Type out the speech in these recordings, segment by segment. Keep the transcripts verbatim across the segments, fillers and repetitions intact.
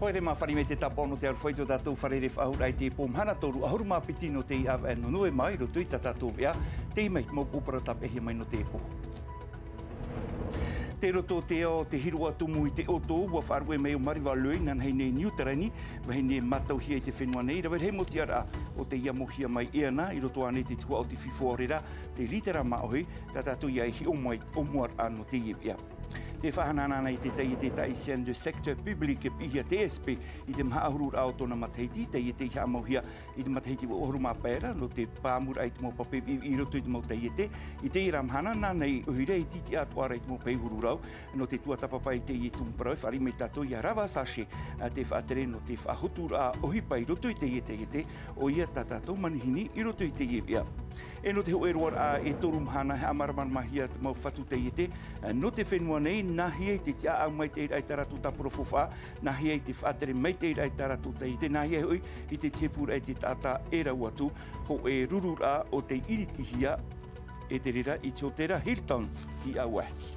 Haere mā, fāriʻi mai te tāpaʻo nō te aroha i tō tātou fārerei faʻahou i teie pō mahana, toru ʻahuru mā piti nō teie ʻāvaʻe nō Novema, i roto i tā tātou veʻa, Tei Mai, te mau pūparaʻa tāpeʻahia mai nō teie pō. Tei roto te ao o te Hiroʻa Tumu i te ʻoto, ʻua faʻaruʻe mai ʻo Mariva Leu, inanahi nei Niu Terani, vahine mātauhia i te fenua nei, rave rahi mau tiʻaraʻa o tei amohia mai e ana, i roto ānei i te tuhaʻa o te fifi ʻaore ra, te litera māʻohi, tā tātou ia e hiʻo mai i te ʻōmuaraʻa nō teie veʻa. Tē faʻahanahana nei te taiete Tahitienne du Secteur Public e piʻihia T S P i te maha ʻahururaʻa o tōna matahiti, taiete i haʻamauhia i te matahiti ʻahuru mā pae ra, nō te pāmuraʻa i te mau pape i, i roto i te mau taiete. I teie ra mahana, nāna i ʻohiri ai te tiʻa atoʻa ra i te mau pae huru rau, nō te tuatāpapa i teie tumu parau, e fāriʻi mai tātou ia Rava Sachet, ā, tē faʻatere nō te faʻahoturaʻa ʻohipa i roto i teie taiete, ʻoia tā tātou manihini i roto i teie veʻa. E nō te hōʻē roaraʻa e toru mahana, e haʻamāramaramahia te mau fatu taiete, ā, nō te fenua nei, nā hea i te tiʻaʻau maitaʻiraʻa i tā rātou tāpura faufaʻa, nā hea i te faʻatere maitaʻiraʻa i tā rātou taiete, nā hea hoʻi i te tiʻapūraʻa i te taʻata e rau atu, hōʻē rururaʻa o tei iritihia e te reira i te hōtēra Hilton i Auahi.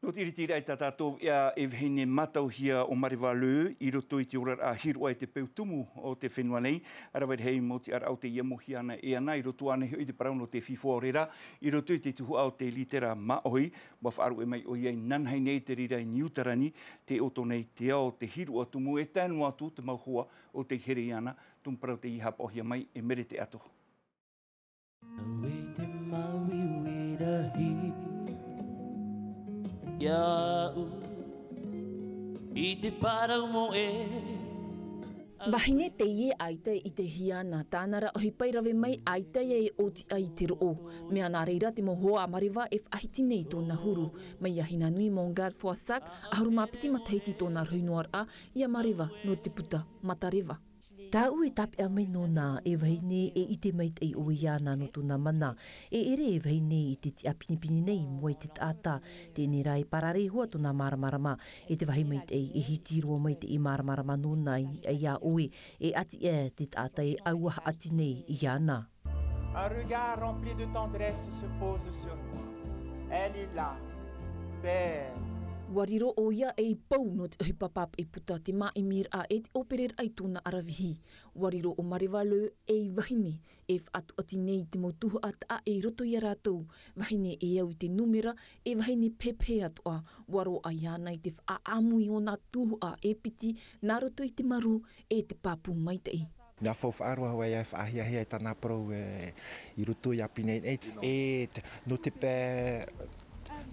Nō te iritiraʻa i tā tātou veʻa, e vahine mātauhia ʻo Mariva Leu i roto i te oraraʻa Hiroʻa i te peu tumu o te fenua nei, rave rahi mau tiʻaraʻa o tei amohia ana e ana, i roto ānei hoʻi i te parau nō te fifi ʻaore ra, i roto i te tuhaʻa o te litera māʻohi, ʻua faʻaruʻe mai ʻoia inanahi nei i te reira i Niu Terani, te ʻoto nei te ao o te Hiroʻa Tumu, e tae noa atu te mau hoa o tei here iāna, tumu parau tei haʻapaʻohia mai e Merete Atoho. Au i te māuiui rahi iāʻu i te parau moʻe. Vahine teie ʻaita e ʻitehia ana tāna ra ʻohipa e rave mai ʻaita e ʻoti ai te roʻo. Mea nā reira te mau hoa a Mariva e faʻahiti nei i tōna huru. Mai iā Hinanui Mongard Foissac, ʻahuru mā piti matahiti tōna rohi noa ra, ia Mariva nō te puta Matareva. Tāʻu e tāpeʻa mai nōna, e vahine e ʻite maitaʻi ʻoe iāna nō tōna mana. E ʻere e vahine i te tiʻa pinepine nei i mua i te taʻata, teie rā e parare iho ā tōna māramarama, e te vāhi maitaʻi e hiti roa mai teie māramarama nōna i, iā ʻoe, e ʻati ʻē te taʻata e ʻaua haʻati nei iāna. Un regard rempli de tendresse se pose sur moi. Elle est là, père. ʻUa riro ʻoia ei pou nō te ʻohipa pāpaʻi puta, te māʻimiraʻa e te ʻōpereraʻa i tōna ʻaravihi. ʻUa riro ʻo Mariva Leu ei vahine e faʻatuati nei i te mau tuhaʻa taʻa ʻē i roto iā rātou, vahine e au i te nūmera, e vahine pehepehe atoʻa, ʻua roaʻa iāna i te faʻaʻamu i ōna tuhaʻa e piti, nā roto i te marū e te pāpū maitaʻi. Mea faufaʻa roa hoʻi ē e faʻahiahia i tāna parau, e, i roto i ʻāpī nei, e, e, te, nō te pae,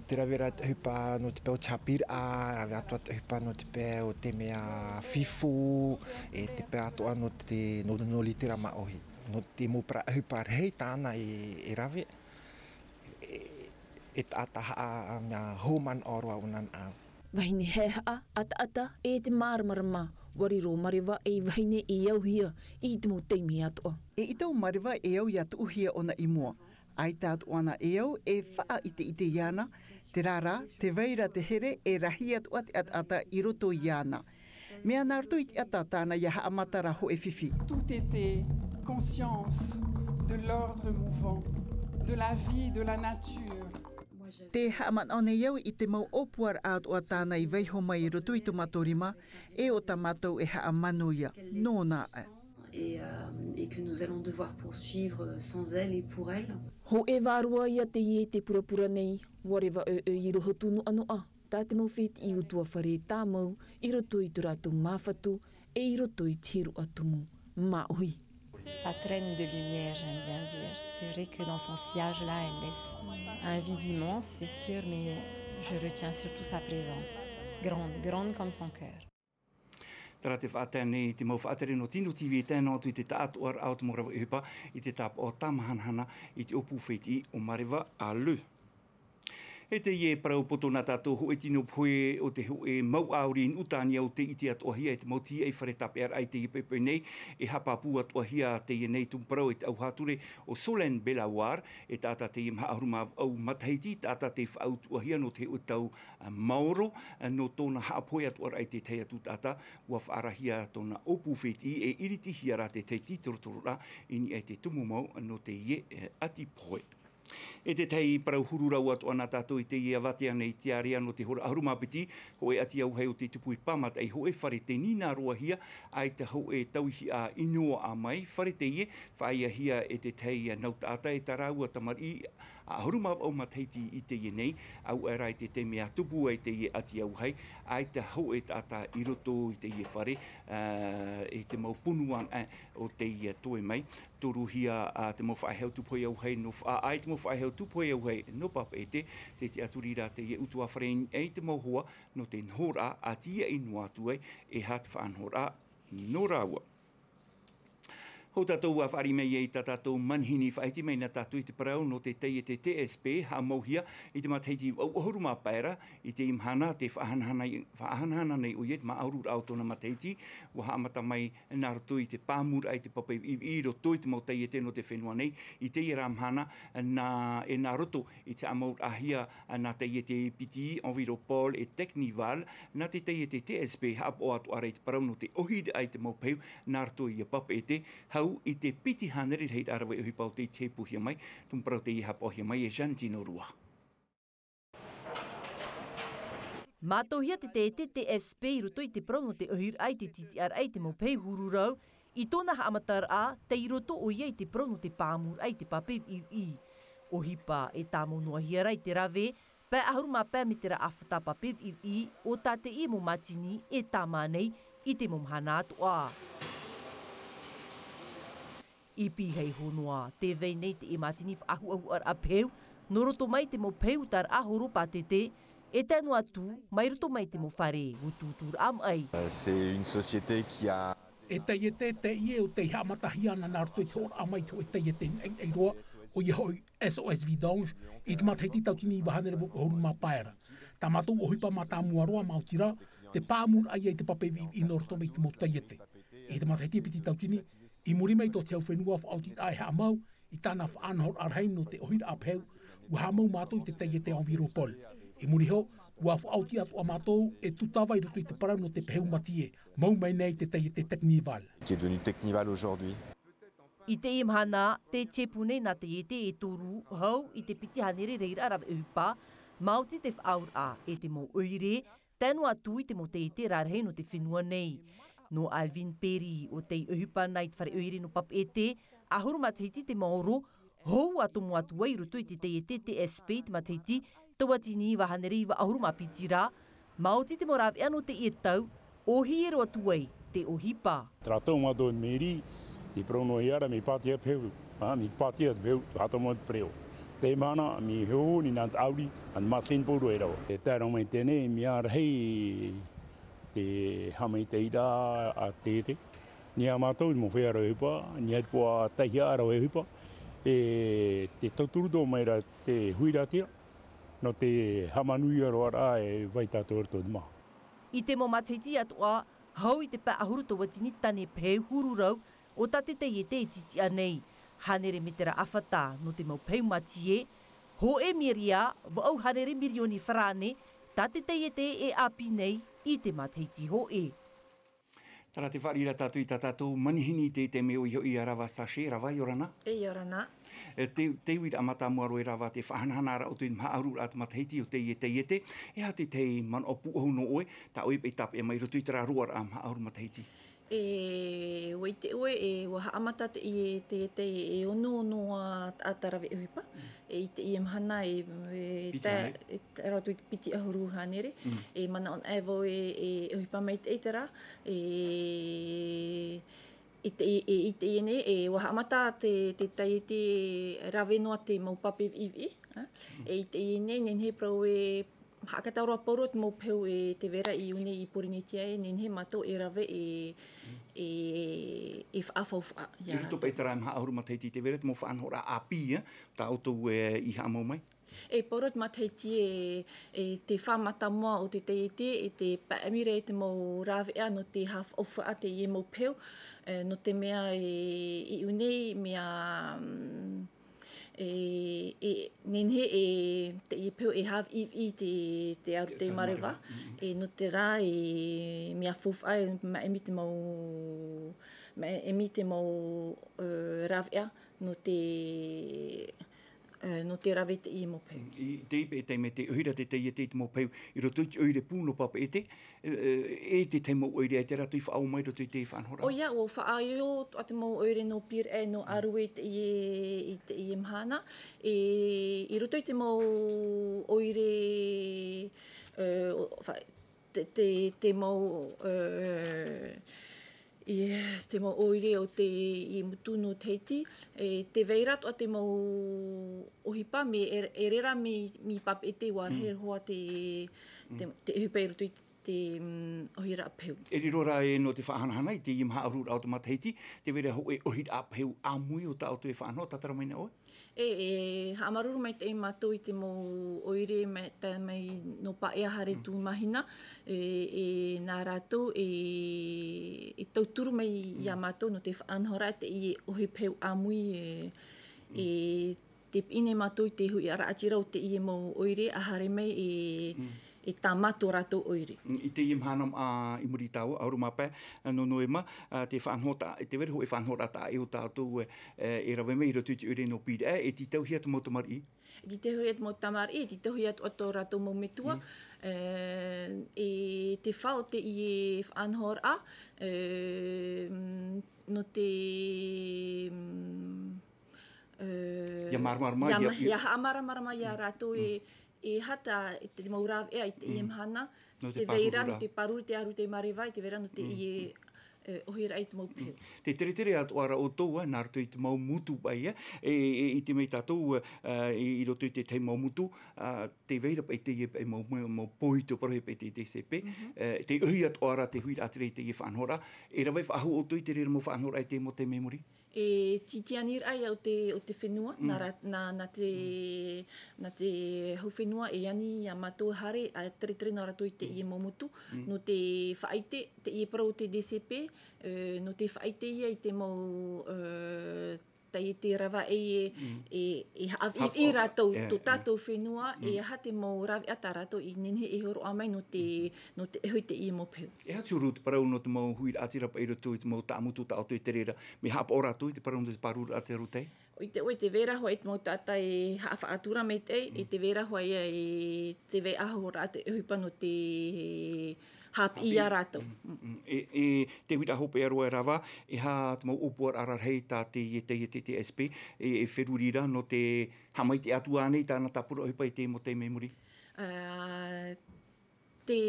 te rave ra te ʻohipa nō te pae o te haʻapiʻiraʻa, rave atoʻa te ʻohipa nō te pae o te mea fifi, e te pae atoʻa nō te, nō, nō litera māʻohi. Nō te mau parau ʻohipa rahi tāna e, e rave, e, e taʻata haʻa, mea haumanaʻo roa ʻōna nā. Vahine haʻehaʻa, ʻataʻata, e te māramarama, ʻua riro Mariva ei vahine e auhia i te mau taime atoʻa. Eʻita ʻo Mariva e au ia tuʻuhia ʻōna i mua. ʻAita atoʻa na e au e faʻaʻiteʻite iāna, terā rā, tē vai ra te here e rahi atoʻa te ʻataʻata i roto iāna. Mea nā roto i te ʻata tāna ia haʻamatara hōʻē fifi. Tout était conscience de l'ordre mouvant, de la vie, de la nature. Tē haʻamanaʻo nei au i te mau ʻōpuaraʻa atoʻa tāna i vaiiho mai i roto i tō mātou rima, e ʻo tā mātou e haʻamanaʻo ia, nōna aʻe. Et, euh, et que nous allons devoir poursuivre sans elle et pour elle. Hōʻē vārua ia teie i te purapura nei, ʻua reva ʻoiʻoi i rohotu noʻanoʻa, tā te mau fētiʻi ʻutuāfare tāmau, i roto i tō rātou māfatu, e i roto i te Hiroʻa Tumu māʻohi. Sa traîne de lumière, j'aime bien dire. C'est vrai que dans son sillage-là, elle laisse un vide immense, c'est sûr, mais je retiens surtout sa présence, grande, grande comme son cœur. Terā te faʻatae nei i te mau faʻatere nō Tino TV e tae noa atu i te taʻatoʻaraʻa o te mau rave ʻohipa i te tāpaʻo tāmahanahana i te ʻōpū fētiʻi ʻo Mariva Leu. E teie parau poto nā tātou hōʻē tino pohe o te hōʻē mau ʻāuri i Nuʻutānia o tei ʻite atoʻahia e te mau tīaʻi fare tāpeʻaraʻa i teie poʻipoʻi nei, e haʻapāpū atoʻahia teie nei tumu parau e te ʻauhāture ʻo Solène Belawar, e taʻata tei maha ʻahuru mā vaʻu matahiti, taʻata tei faʻautuʻahia nō te hōʻē tau, ā, maoro, ā, nō tōna haʻapohe atoʻaraʻa i te tahi atu taʻata, ʻua faʻaarahia tōna ʻōpū fētiʻi e iritihia rā te tahi tītorotororaʻa i niʻa i te tumu mau nō teie, ē, ʻati pohe. E tētahi parau huru rau atu ana tātou i teie avatea nei te area nō te hora ʻahuru mā piti, hōʻē ʻati auahi o te tupu i pā mataʻi, hōʻē fare tei nīnarohia, ʻaita hōʻē tauihaʻa i noaʻa mai, fare teie, faʻaʻitehia e tētahi nau taʻata e tā rāua tamariʻi, ʻahuru mā vaʻu matahiti i teie nei, ʻaore rā i te taime ʻa tupu ai teie ʻati auahi, ʻaita hōʻē taʻata i roto i teie fare, ā, i te mau punu anaʻe o teie toe mai. Toruhia, ā, te mau faʻehau tūpohe auahi nō Faʻaʻā, te mau faʻehau tūpohe auahi nō Papeʻete, tē tiʻaturi ra teie ʻutuāfare i niʻa i te mau hoa, nō te nohoraʻa, ʻa tīaʻi noa atu ai, e aha te faʻanahoraʻa nō rāua. Hou tātou ā fāriʻi mai ai tā tātou manihini, faʻahiti mai na tātou i te parau nō te taiete T S P, haʻamauhia i te matahiti vaʻu ʻahuru mā pae ra, i teie mahana tē faʻahanahana, faʻahanahana nei ʻoia i te māʻaruraʻa o tōna matahiti, ʻua haʻamata mai nā roto i te pāmuraʻa i te pape viʻiviʻi i roto i te mau taiete nō te fenua nei, i teie rā mahana, nā, e nā roto i te haʻamauraʻahia nā taiete piti, Enviropol e Technival, nā te taiete T S P, haʻapaʻo atoʻa ra i te parau nō te ʻohiraʻa i te mau pehu, nā roto ia Papeʻete, hau i te piti hānere rahiraʻa rave ʻohipa o tei tepuhia mai, te mau parau teie haʻapaʻohia mai e Jeanne Tinorua. Mātauhia te taiete T S P i roto i te parau nō te ʻohiraʻa i te tītiʻaraʻa i te mau pehu huru rau, i tōna haʻamataraʻa, tei roto ʻoia i te parau nō te pāmuraʻa i te pape viʻiviʻi. ʻOhipa e tāmau noa hia ra i te rave, pae ʻahuru mā pae metera ʻāfata pape viʻiviʻi, ʻo tā teie mau mātini e tāmā nei i te mau mahana atoʻa. I pīhaʻi iho noa, tē vai nei teie mātini faʻahuʻahuʻaraʻa pehu, nō roto mai te mau pehu tāraʻa horo pātete, e tae noa atu, mai roto mai te mau fare, ʻua tūtūraʻa mai. Euh, c'est une société qui a E taiete teie ʻo tei haʻamatahia ana nā roto i te hōroʻa mai i te hōʻē taiete naʻinaʻi roa, ʻoia hoʻi S O S Vidange, i te matahiti tauatini iva hānere vaʻu ʻahuru mā pae ra. Tā mātou ʻohipa mātāmua roa, maoti rā, te pāmuraʻa ia i te pape viʻiviʻi nō roto mai i te mau taiete. I te matahiti piti tauatini, i muri mai tō te hau fenua faʻaotiraʻa e haʻamau, i tāna faʻanahoraʻa rahi nō te ʻohiraʻa pehu, ʻua haʻamau mātou i te taiete Enviropol. I muri iho, ʻua faʻaoti atoʻa mātou e tūtava i roto i te parau nō te pehu mātie, mau mai nei te taiete Technival. Qui est devenu Technival aujourd'hui. I teie mahana, tē tepu nei nā taiete e toru, hau i te piti hānere rahiraʻa rave ʻohipa, maoti te faʻaauraʻa e te mau ʻoire, tae noa atu i te mau taiete rarahi nō te fenua nei. Nō Alvin Perry, ʻo tei ʻohipa na i te fare ʻoire nō Papeʻete, ʻahuru matahiti te maoro, hou ʻa tomo atu ai i roto i te taiete T S P i te matahiti tauatini iva hānere iva ʻahuru mā piti ra, maoti te mau rāveʻa nō teie tau, ʻōhie roa atu ai te ʻohipa. Tē rātou mātou e meri, te parau noa hia ra, mea pātia pehu, ā, mea pātia pehu, haʻatomo te parau. Teie mahana, mea hōhonu nā te ʻauri, ʻa te mātini pauroa e rave. E tae roa mai teie nei, mea rahi te haʻamaitaʻiraʻa a te taiete. Niʻa mātou, mau feiā rave ʻohipa, niʻa i te poʻa tauihaʻa rave ʻohipa, e te tauturu atoʻa mai ra te huiraʻatira, nō te haʻamanuia roa ra e vai tātou i roto i te mā. I te mau matahiti atoʻa, hau i te pae ʻahuru tauatini tane pehu huru rau, ʻo tā te taiete e tītiʻa nei. Hānere metera ʻāfata nō te mau pehu mātie, hōʻē miria, vaʻu hānere mirioni farāne, tā te taiete e ʻāpī nei i te matahiti hōʻē. Terā te fāriʻi ra tātou i tā tātou manihini i te, te mea ʻoia hoʻi a Rava Sachet, Rava, ʻia ora na. E, ʻia ora na. E, te, te uiraʻa mātāmua roa e Rava, te faʻahanahanaraʻa ʻoutou i te māʻaruraʻa te matahiti o teie taiete, e aha te tahi manaʻo pūʻohu nō ʻoe, tā ʻoe e tāpeʻa mai i roto i terā roaraʻa māʻaru matahiti? E, ʻua ʻite ʻoe, e, ʻua haʻamata teie taiete e ono noa taʻata rave ʻohipa. E, i teie mahana, e, e, Piti tā, hānere. E, tā rātou i te piti ʻahuru hānere. Mm. E, manaʻo anaʻe vau e, e ʻohipa maitaʻi terā, e, i te, e, i teie nei, e, ʻua haʻamata te, te taiete rave noa te mau pape viʻiviʻi, ā? Mm. E, i teie nei, nehenehe parau e haʻakata roa pauroa te mau pehu e tē vai ra i ʻō nei i Pōrīnetia, e nehenehe mātou e rave e, e, e faʻafaufaʻa. I roto paʻi terā māʻaru matahiti tē vai ra te mau faʻanahoraʻa ʻāpī, ā, tā ʻoutou e, i haʻamau mai? E pauroa te matahiti e, e te fā mātāmua o te taiete, e te paʻari ra i te mau rāveʻa nō te haʻafaufaʻa teie mau pehu, e, nō te mea e, i ʻō nei, mea, mm, e, e, nehenehe e, teie pehu e haʻaviʻiviʻi te, te aro te mareva, e, nō terā e, mea faufaʻa, e, maʻimi te mau, maʻimi te mau, e, rāveʻa, nō te, nō te rave i teie mau peu. I te ipe e taime te ʻohira te taiete i te mau peu, i roto i te ʻoire pū nō Papeʻete, e, e, e te tahi mau ʻoire, e te rātou i faʻaō mai i roto i te faʻanahoraʻa? ʻOia, ʻua faʻaio atoʻa te mau ʻoire nō Pīraʻe, nō Arue i teie, i teie mahana, e, i roto i te mau ʻoire, e, o, fa-, te, te, te mau, e, i te mau ʻoire o te, i Motu nō Tahiti, e, tē vai ra atoʻa te mau ʻohipa, mea, e, e rere mai, mai Papeʻete, ʻua rahi roa te, te, te ʻohipa i roto i te, mm, ʻohiraʻa peu. E riro rā ē nō te faʻahanahana i teie haʻaururaʻa o te matahiti, tē vai ra hōʻē ʻohiraʻa peu ʻāmui o tā ʻoutou e faʻanaho, tātara mai na ʻoe? E, e haʻamāuruuru maitaʻi mātou i te mau ʻoire mai, tae mai nō Paea haere atu i Mahina, e, e nā rātou e, e tauturu mai iā mātou nō te faʻanahoraʻa i teie ʻohipa peu ʻāmui, e, e tē piʻi nei mātou i te huiraʻatira o teie mau ʻoire ʻa haere mai e, e tāmā tō rātou ʻoire. Mm, i teie mahana, ā, i muri i taua, ʻahuru mā pae, ā, nō Noema, ā, te faʻanaho tā-, te vai ra hōʻē faʻanahoraʻa taʻa ʻē o tā ʻoutou, e, e, e rave mai i roto i te ʻoire nō Pīraʻe, e tītauhia te mau tamariʻi? E tītauhia te mau tamariʻi, e tītauhia atoʻa tō rātou mau metua, e, e te fā o teie faʻanahoraʻa, e, mm, nō te, mm, e, ʻIa māramarama, ʻia, ʻia, ʻia, ʻia haʻamāramarama iā rātou e, e aha tā, e te mau rāveʻa i teie mahana, nō te vai ra, pāruru nō te pāruru, te ʻārue, te māreva, e tē vai ra nō teie, e, ʻohiraʻa i te mau peu. Te teretere atoʻa ra ʻoutou, ā, nā roto i te mau motu paʻi, ā, e, e, i te mea tātou, ā, i, i roto i te tahi mau motu, ā, tē vai ra paʻi teie paʻi mau, mau, mau pōhito parau paʻi te, te C P, ā, tē ʻohi atoʻa ra te huiraʻatira i teie faʻanahoraʻa, e rave faʻahou ʻoutou i te reira mau faʻanahoraʻa i te mau taime i muri? E tītīaniraʻa ia o te, o te fenua, nā rā-, nā, nā te, nā te hau fenua e ani iā mātou e haere, ʻa teretere noa rātou i teie mau motu, nō te faʻaʻite, teie parau o te D C P, e, nō te faʻaʻite ia i te mau, e, taiete ravaʻai e, e, e haʻapiʻi rātou, tō tātou fenua, e aha te mau rāveʻa tā rātou i nehenehe e hōroʻa mai nō te, nō te ʻohi i teie mau peu. E aha te huru te parau nō te mau huiraʻatira paʻi i roto i te mau taʻamotu tā ʻoutou e tere ra, mea haʻapaʻo rātou i te parau nō te pāruru a te arutai? ʻOia, tē vai ra hoʻi te mau taʻata e haʻafaʻatura maitaʻi, e tē vai ra hoʻi ia e tē vai ʻahoraʻa te ʻohipa nō te haʻapiʻi iā rātou. Mm, mm. E, e te huiraʻa hopeʻa roa e rava, e aha te mau ʻōpuaraʻa rarahi tā te, te, te, te S P, e, e feruri ra nō te haʻamaitaʻi atu ānei tāna tāpura ʻohipa i te mau taime i muri? Ā, te,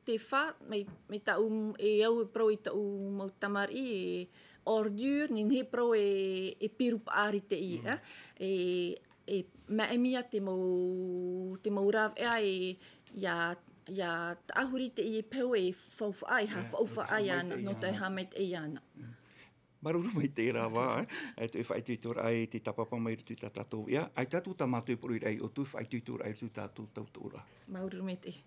te fā, mai, mai tāʻu, e au e parau i tāʻu mau tamariʻi, e ordure, nehenehe e parau e, e pirupaʻa rite ia, e, e māʻimi ia te mau, te mau rāveʻa e, ʻia, ʻia taʻahuri i teie peu e faufaʻa, e haʻafaufaʻa iāna, nō te haʻamaitaʻi iāna. Māuruuru maitaʻi rā vau, e, e te faʻaitoitoraʻa i te tāpapa mai i roto i tā tātou, ʻia, ʻaita atu tā mātou e poroʻi ra iā ʻoutou, faʻaitoitoraʻa i roto i tā tātou tautooraʻa. Māuruuru maitaʻi.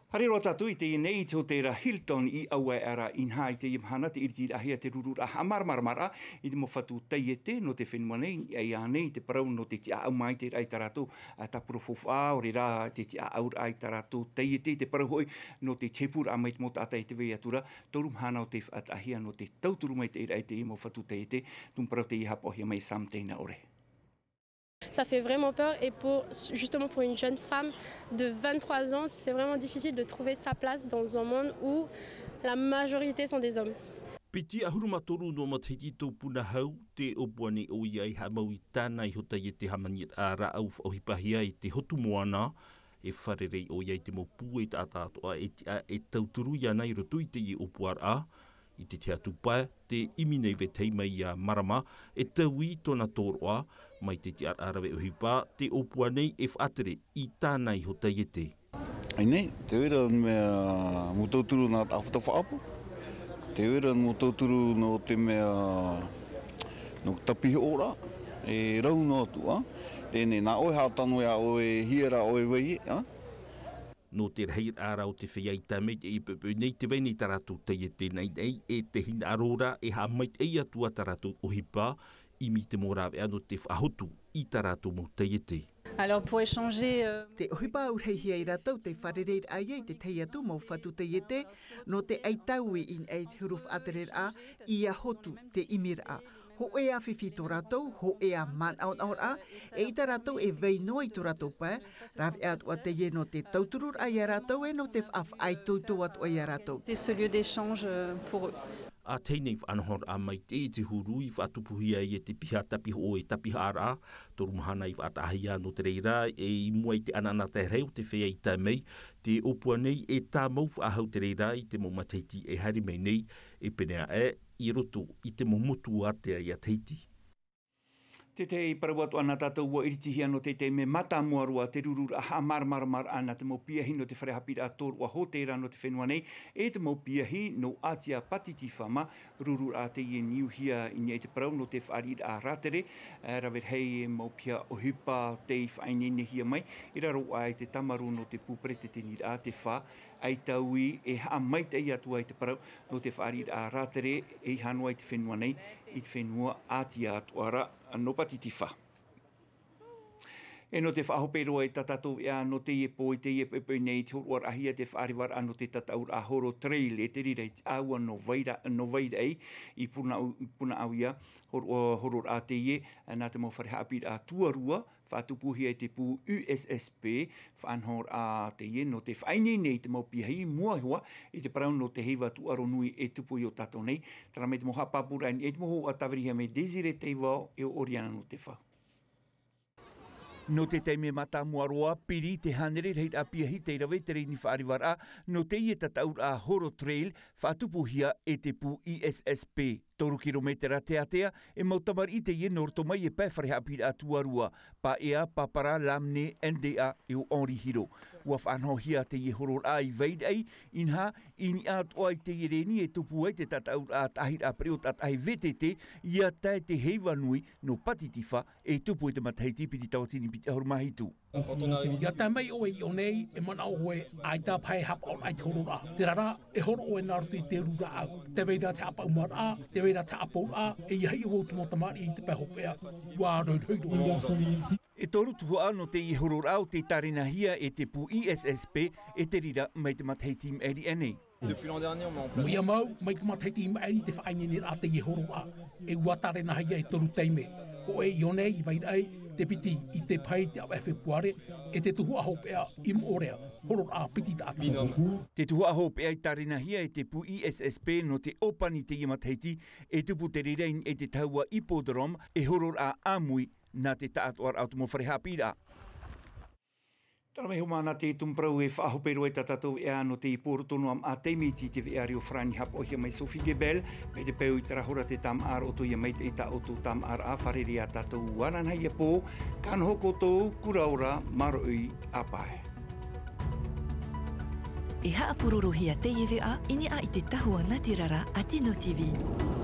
Haere roa tātou i teie nei i te hōtēra Hilton i Auaea ra, inaha i teie mahana tē ʻiritiraʻahia te rururaʻa haʻamāramaramaraʻa i te mau fatu taiete nō te fenua nei, ʻia, ʻia ānei te parau nō te tiʻaʻau maitaʻiraʻa i tā rātou, ā, tāpura faufaʻa, ʻaore rā te tiʻaʻauraʻa i tā rātou taiete, te parau hoʻi nō te tepuraʻa mai te mau taʻata i te vai atu ra, toru mahana o tei faʻataʻahia nō te tauturu maitaʻiraʻa i teie mau fatu taiete, tō te parau tei haʻapaʻohia mai e Sam Teinaʻore. Ça fait vraiment peur et pour, justement pour une jeune femme de vingt-trois ans, c'est vraiment difficile de trouver sa place dans un monde où la majorité sont des hommes. Piti ʻahuru mā toru nō matahiti tō Punahou, tē ʻōpua nei ʻoia e haʻamau i tāna iho taiete hāmaniraʻa rāʻau faʻaʻohipahia i te hotu moana, e fārerei ʻoia i te mau pūai taʻata atoʻa e tiʻa e tauturu iāna i roto i teie ʻōpuaraʻa. I te tahi atu pae, tē ʻimi nei vetahi mai iā Marama, e taui i tōna tōroʻa, mai te tiʻaraʻa rave ʻohipa, tē ʻōpua nei e faʻatere i tāna iho taiete. ʻAinei, tē vai ra mea mau tauturu nā ʻāfata faʻaʻapu, tē vai ra mau tauturu nō te mea, nō te tapihoʻoraʻa, e rau noa atu, ā. Teie nei, nā ʻoe haʻatano iā ʻoe, e hia rā ʻoe vai ē, ā. Nō te rahiraʻa ra o te feiā i tae mai i teie poʻipoʻi nei, tē vai nei tā rātou taiete naʻinaʻi, e te hinaʻaro ra, e haʻamaitaʻi atu ā tā rātou ʻohipa, ʻimi i te mau rāveʻa nō te faʻahotu i tā rātou mau taiete. Alors, pour échanger, euh, Te ʻohipa ʻua rahi hia e rātou, tē fārerei ra ia i te tahi atu mau fatu taiete, nō te ʻaitaui i niʻa i te huru faʻatereraʻa, ʻia hotu te ʻimiraʻa. Hōʻē ā fifi tō rātou, hōʻē ā manaʻonaʻoraʻa, eʻita rātou e vai noa i tō rātou pae, rāveʻa atoʻa teie nō te tauturuʻraʻa ia rātou e nō te faʻaitoito atoʻa ia rātou. C'est ce lieu d'échange, euh, pour eux. ʻA tahi nei faʻanahoraʻa maitaʻi i te huru i faʻatupuhia ai e te piha tapihoʻo e tapihaʻaraʻa, toru mahana i faʻataʻahia nō te reira, e i mua i te ʻanaʻanatae rahi o te feiā i tae mai, te ʻōpua nei e tāmau faʻahou te reira i te mau matahiti e haere mai nei, e pēnei aʻe, i roto i te mau motu ātea ia Tahiti. Tētahi parau atoʻa nā tātou ua iritihia nō te taime mātāmua roa te rururaʻa haʻamāramaramaraʻa nā te mau piahi nō te fare haʻapiʻiraʻa tōroʻa hōtēra nō te fenua nei, e te mau piahi nō ʻĀtia Pātitifama, rururaʻa teie i niuhia i niʻa i te parau nō te fāriʻiraʻa rātere, e rave rahi e mau piha ʻohipa tei faʻaineinehia mai, i raro aʻe i te tāmarū nō te pū peretiteniraʻa te fā, ʻaita ui e haʻamaitaʻi atu ai te parau nō te fāriʻiraʻa rātere e iha noa i te fenua nei, i te fenua ʻātia atoʻa ra nō Pātitifā. E nō te faʻahope roa i tā tātou veʻa nō teie pō, i teie poʻipoʻi nei, te hōroʻaraʻahia te faʻarevaraʻa nō te tataʻuraʻa Horo Trail, e te reira i te ʻāua nō Vaira-, nō Vairaʻi, i Puna-, Punaʻauia, hōroʻa-, hōroʻaraʻa teie, nā te mau fare haʻapiʻiraʻa tuarua, faʻatupuhia e te pū U S S P, faʻanahoraʻa teie nō te faʻaineine i te mau piahi, mua iho ā, i te parau nō te heiva tūʻaro nui e tupu i ō tātou nei, terā mai te mau haʻapāpūraʻa i niʻa i te mau hōhoʻa tāvirihia mai Désiré Teivao e ʻo Oriana Notefau. Nō te taime mātāmua roa, piri te hānere rahiraʻa piahi tei rave i te reni faʻarevaraʻa nō teie tataʻuraʻa Horo Trail, faʻatupuhia e te pū I S S P. Toru kirometera te ātea, e mau tamariʻi teie nō roto mai e pae fare haʻapiʻiraʻa tuarua, Paea, Papara, Lamine, N D A, e ʻo Henri Hiro. Ua faʻanahohia teie hororaʻa i Vairaʻi, inaha, i niʻa atoʻa i teie reni e tupu ai te tataʻuraʻa taʻahiraʻa pereʻoʻo taʻatahi V T T, ʻia tae te heiva nui nō Pātitifā, e tupu i te matahiti piti tauatini piti ʻahuru mā hitu. ʻIa tae mai ʻoe i ʻō nei, e manaʻo ʻoe, ʻaita paha e haʻapaʻoraʻa i te hororaʻa. Terā rā, e horo ʻoe nā roto i te rururaʻa. Tē vai ra te haʻapaʻumaraʻa, tē vai ra te haʻapouraʻa, e ʻia hiʻo vau te mau tamariʻi i te pae hopeʻa. ʻUa rohirohi roa. E toru tuhaʻa nō teie hororaʻa ʻo tei tārenahia e te pū I S S P, e te reira mai te matahiti i maʻiri aʻe nei. Depuis l'an dernier, on met en place. ʻUa mau, mai te matahiti i maʻiri te faʻaineineraʻa teie hororaʻa. E ʻua tārenahia e toru taime. Hōʻē i ʻō nei i Vairaʻi, te piti i te pahi i te ʻāvaʻe Fepuare, e te tuhaʻa hopeʻa i Moʻorea, hororaʻa piti taʻata. Te tuhaʻa hopeʻa i tārenahia e te pū I S S P nō te ʻōpani teie matahiti, e tupu te reira i niʻa i te tahua Hippodrome, e hororaʻa ʻāmui nā te taʻatoʻaraʻa o te mau fare haʻapiʻiraʻa. Terā mai hoʻi māna te tumu parau e faʻahope roa i tā tātou veʻa nō teie pō roto noa mā te miti i te veʻa reo farāni haʻapaʻohia mai Sophie Gebel, mai te peu i terā hora te tāmāʻaraʻa o tō ia maitaʻi tā ʻoutou tāmāʻaraʻa, fārerei ā tātou ʻua nānahi ia pō, ka noho koutou, kura ora, māuruuru ā pae. E haʻapurorohia teie veʻa i niʻa i te tahua natirara a Tino T V.